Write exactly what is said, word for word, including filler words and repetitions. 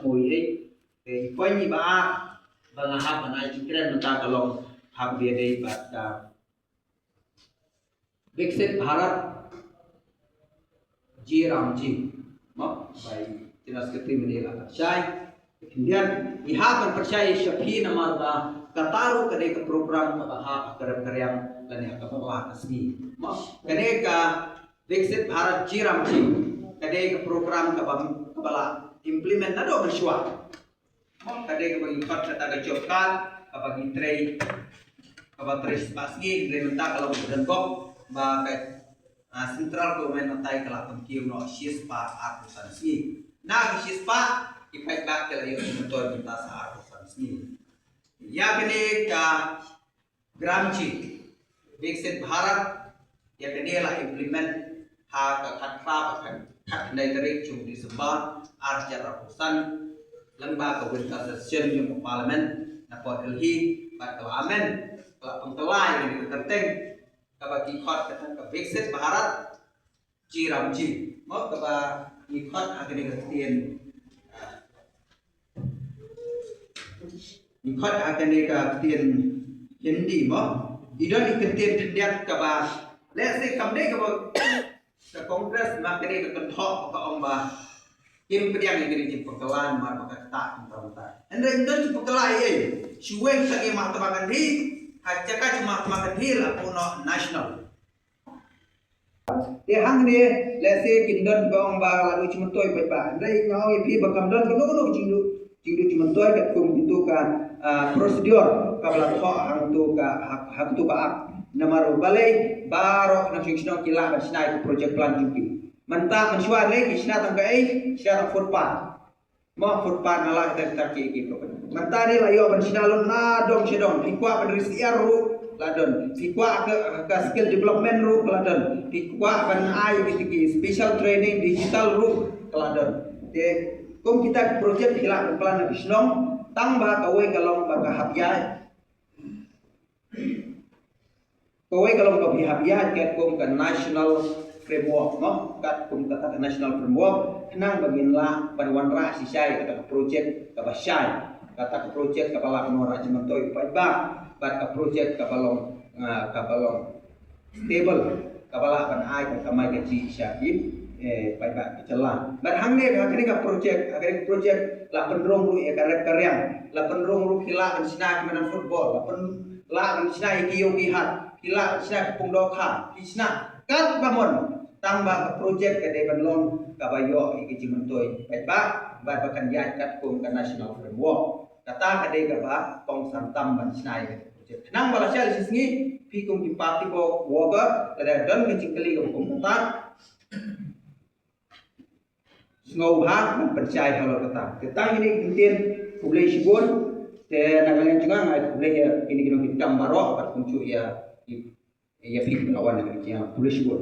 Oi, eh, eh, i point i ba, ba nga hap ban ai jingkren mynta ka long hap bia dei bad ka Viksit Bharat G RAM G. Mo, bai, General Secretary mynta la shai. Kemudian, i hap ban pyrshai sha phi namar ba kata ruh ka dei ka program kaba hap ka rep ka riang lane ka ba la ka sngi. Mo, kane ka Viksit Bharat G RAM G ka dei ka program kaba, kaba la implement naduh mynshuwa. Ka dei kaba ngi khot kata ka job card, kaba ngi trei, kaba trei spah sngi, hynrei mynta ka long ka donkop ba ka, ah, central government mynta ka la pynkiew noh shispah arphew san sngi. Na ka shispah, ki paidbah ki la ïoh jingmyntoi mynta sa arphew san sngi. Ïa kane ka G RAM G, Viksit Bharat, ïa kane la implement ha ka khatphra bad khatkhyndai tarik jong December, ar hajar arphew san, lyngba ka winter session jong ka Parliament na Port Delhi, bad ka la amend, ka la pynkylla ïa kane ka kyrteng, kaba ki khot kata ka Viksit Bharat G RAM G. Mo, kaba ngi khot ha kane ka ktien, ah, ngi khot ha kane ka ktien Hindi, mo. I don i ktien khyndiat kaba, let's say, kam dei kaba ka Congress ma kane ka kynthoh ka ong ba kim pdiang ïa kane ka jingpynkylla namar ba ka ktah kumta kumta. Hynrei ym don jingpynkylla ei ei. Shuwa tang ïa Mahatma Gandhi, ha jaka jong Mahatma Gandhi la buh noh national. Te hangne, lehse kin don ba ong ba la duh jingmyntoi paidbah. Hynrei nga ong ïa phi ba kam don kano kano ka jingduh, jingduh jingmyntoi katkum kito ka, ah, procedure kaba la thoh hangto ka, ha, hangto ka act. Namar balei baroh ki nongshong shnong ki lah ban shna ïa ka project plan jong ki. Mynta mynshuwa lei ki shna tang kaei, shna tang footpath. Mo, footpath na la kata kata ki ki program. Mynta ne la ïoh ban shna lut na dong sha dong. Phi kwah ban ri syiar ruh la don. Phi kwah ka, ka skill development ruh la don. Phi kwah ban ai ki, ki special training digital ruh la don. Te kum kita ki project phi lah ban plan na phi shnong, tang ba kawei ka long ba ka hap ïaid. Kawei ka long ba phi hap ïaid katkum ka national framework, mo, katkum kata ka national framework, khnang ba ngin lah ban wanrah shisha kata ka project kaba shai, kata ka project kaba lah ban wanrah jingmyntoi paidbah, bad ka project kaba long, ah, kaba long stable, kaba lah ban ai ka kamai kajih sha ki, eh, paidbah ka jylla. Bad hangne ha kane ka project, ha kane ka project la pynrung ruh ïa ka rep ka riang, la pynrung ruh ki lah ban shna ki madan football, la pyn lah ban shna ïa ki ïew ki hat, ki lah ban shna ki pung dohkha, ki shna katba mon, tang ba ka project ka dei ban long kaba ïoh ïa ki jingmyntoi paidbah, bad ba kan ïaid katkum ka national framework. Kata ka dei kaba kongsan tam ban shna ïa ka project. Khnang ba lashai lashisngi, phi kum ki party worker, lada don ka jingkylli kaba kum kata, sngewbha ban pynshai halor kata. Te tang ïa kine ki ktien, khublei shibun. Te na ka liang jong nga, nga ai khublei ïa kine ki nongkitkam baroh, bad kumjuh ïa, ïa phi kiba la wan na ka liang jong nga. Khublei shibun.